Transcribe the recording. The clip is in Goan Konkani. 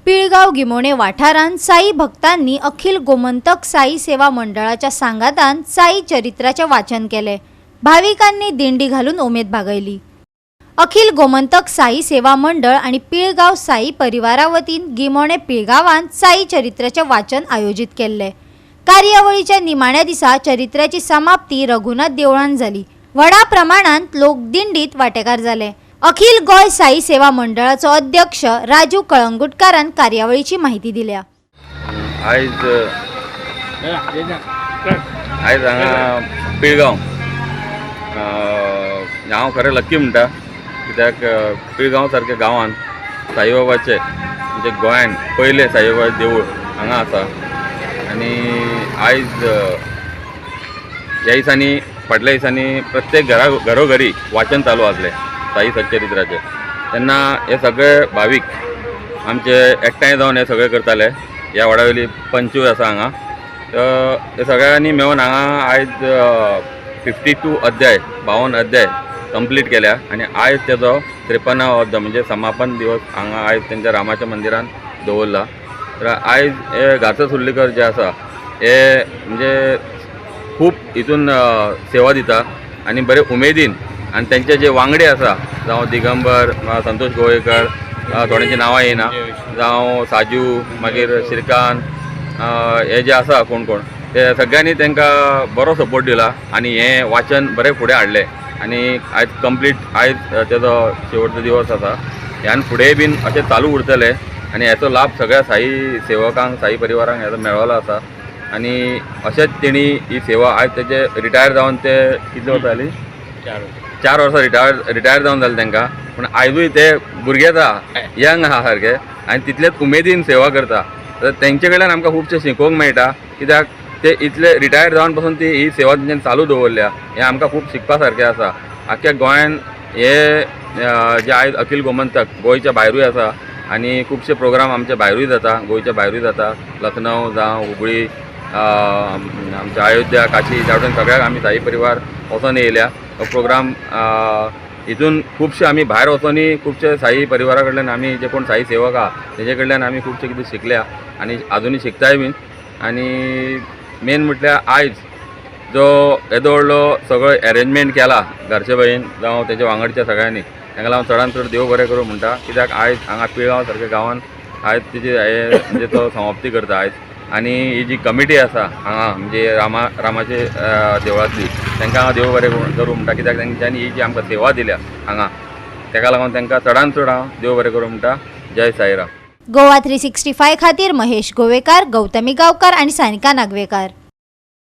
पिळगांव गिमोणे वाठारांत साई भक्तांनी अखिल गोमंतक साई सेवा मंडळाच्या सांगातान साई चरित्राचें वाचन केलें. भाविकांनी दिंडी घालून उमेद भागयली. अखिल गोमंतक साई सेवा मंडळ आनी पिळगांव साई परिवारा वतीन गिमोणे पिळगांवांत साई चरित्राचें वाचन आयोजीत केल्लें. कार्यावळीच्या निमाण्या दिसा चरित्राची समाप्ती रघुनाथ देवळान जाली. व्हडा प्रमाणांत लोक दिंडीत वांटेकार जाले. अखिल गोंय साई सेवा मंडळाचो अध्यक्ष राजू कळंगुटकारान कार्यावळीची माहिती दिल्या. आयज आयज हांगा पिळगांव, हांव खरें लक्की म्हणटा, कित्याक पिळगांव सारक्या गांवांत साईबाबाचें, म्हणजे गोंयान पयलें साईबाबाचें देवूळ हांगा आसा. आनी आयज ह्या दिसांनी, फाटल्या दिसांनी प्रत्येक घरा घरोघरी वाचन चालू आसलें साई सच्चरित्राचें. तेन्ना हे सगळे भावीक आमचे एकठांय जावन हे सगळें करताले. ह्या वाड्यावयली पंचूय आसा हांगा, तर हे सगळ्यांनी मेळून हांगा आयज 52 अध्याय, 52 अध्याय कंप्लीट केल्या आनी आयज तेजो 53वो अध्याय म्हणजे समापन दिवस हांगा आयज तेंच्या रामाच्या मंदिरान दवरला. तर आयज हे घारसा सुर्लीकर जे आसा, हे म्हणजे खूब हितून सेवा दिता आनी बरे उमेदीन, आनी तेंचे जे वांगडी आसा, जावं दिगंबर, संतोष गोवेकर, थोड्यांची नांवां येयना, जावं साजू, मागीर श्रीकांत, हे जे आसा कोण कोण, ते सगळ्यांनी तांकां बरो सपोर्ट दिला आनी हें वाचन बरें फुडें हाडलें. आनी आयज कंप्लीट, आयज तेजो शेवटचो दिवस आसा. ह्यान फुडें बीन अशें चालू उरतलें आनी हेचो लाभ सगळ्या साई सेवकांक, साई परिवारांक हेजो मेळ्ळो आसा. आनी अशेंच तेणी ही सेवा आयज तेजे रिटायर जावन ते कितले वर्सां जालीं? 4 वर्सां रिटायर जावन जालें तांकां, पूण आयजूय ते भुरगेच आहा, यंग आहा सारके, आनी तितलेच उमेदीन सेवा करता. तर तेंचे कडल्यान आमकां खुबशें शिकोवंक मेळटा, कित्याक ते इतले रिटायर जावन पासून ती ही सेवा तेंच्यानी चालू दवरल्या. हें आमकां खूब शिकपा सारकें आसा. आख्ख्या गोंयान हे जे आयज अखिल गोमंतक गोंयच्या भायरूय आसा आनी खुबशे प्रोग्राम आमचे भायरूय जाता, गोंयच्या भायरूय जाता, लखनौ जावं हुबळी, आमच्या अयोध्या, काशी, त्या वटेन सगळ्याक आमी साई परिवार वचोन येयल्या. हो प्रोग्राम हितून खुबशे आमी भायर वचोनूय खुबशे साई परिवारा कडल्यान, आमी जे कोण साई सेवक आहा तेजे कडल्यान आमी खुबशे कितें शिकल्या आनी आजुनूय शिकताय बीन. आनी मेन म्हटल्यार आयज जो येदो व्हडलो सगळो एरेंजमेंट केला घरचे बाईन जावं तेजे वांगडच्या सगळ्यांनी, तांकां हांव चडान चड देव बरें करूं म्हणटा, कित्याक आयज हांगा पिळगांव सारक्या गांवान आयज तेजी हे म्हणजे तो समाप्ती करता आयज. आनी ही जी कमिटी आसा हांगा, म्हणजे रामाचे देवळांतली, तांकां हांव देव बरें करूं म्हणटा, कित्याक तेंच्यांनी ही जी आमकां सेवा दिल्या हांगा, ताका लागून तांकां चडान चड हांव देव बरें करूं म्हणटा. जय साईराम. गोवा 365 खातीर महेश गोवेकार, गौतमी गांवकार आनी सानिका नागवेकार.